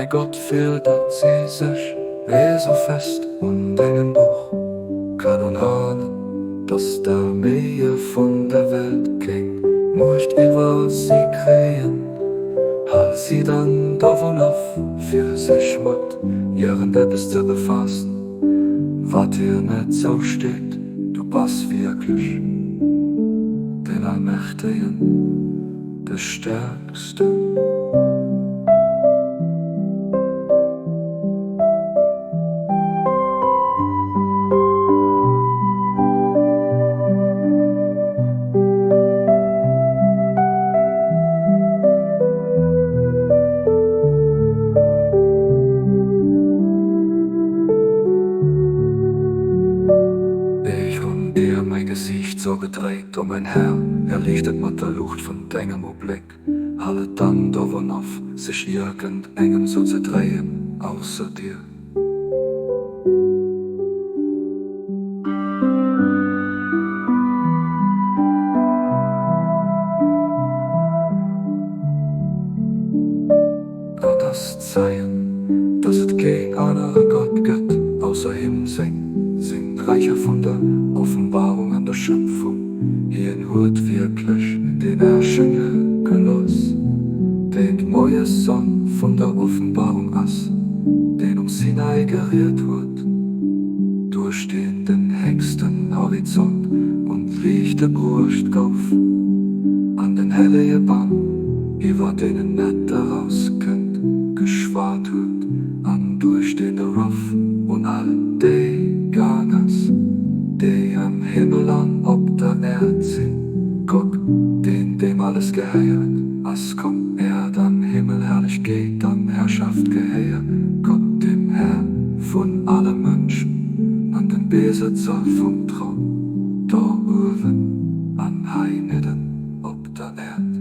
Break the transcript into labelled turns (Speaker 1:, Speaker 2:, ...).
Speaker 1: Gott, fir datt si sech esou fest un dengem Buch kënnen halen, datt d'Arméie vun der Welt keng Muecht iwwer si kréien. Hal si dann dovun of, fir sech mat iergendeppes ze befaassen, wat dir net zousteet. Du bass wierklech den Allmächtegen, de Stäerksten. Ech hunn dir mäi Gesiicht sou gedréit, o mäin Här, erliicht et mat der Luucht vun dengem Ubléck. Hal et dann dovun of, sech iergend engem sou ze dréien, ausser dir. Gott ass Zeien, dass et keen anere Gott gëtt ausser him. Seng sinn d'Räicher vun der Offenbarung an der Schöpfung. Hien huet wierklech deen Erschénge gelooss, deen d'Moiessonn vun der Offenbarung ass, deen um Sinai geriet huet, duerch deen den héchsten Horizont un d'Liichte bruecht gouf, an den hellege Bam, iwwer deen en net erauskënnt, geschwat huet, an duerch deen de Ruff un all déi gaang ass, déi am Himmel an op der Äerd sinn. Kuck, deen, deem alles gehéiert ass, komm, Äerd an Himmel, Herrlechkeet an Herrschaft gehéier Gott, dem Här vun alle Mënschen an dem Besëtzer vum Troun, do uewen an heinidden op der Äerd.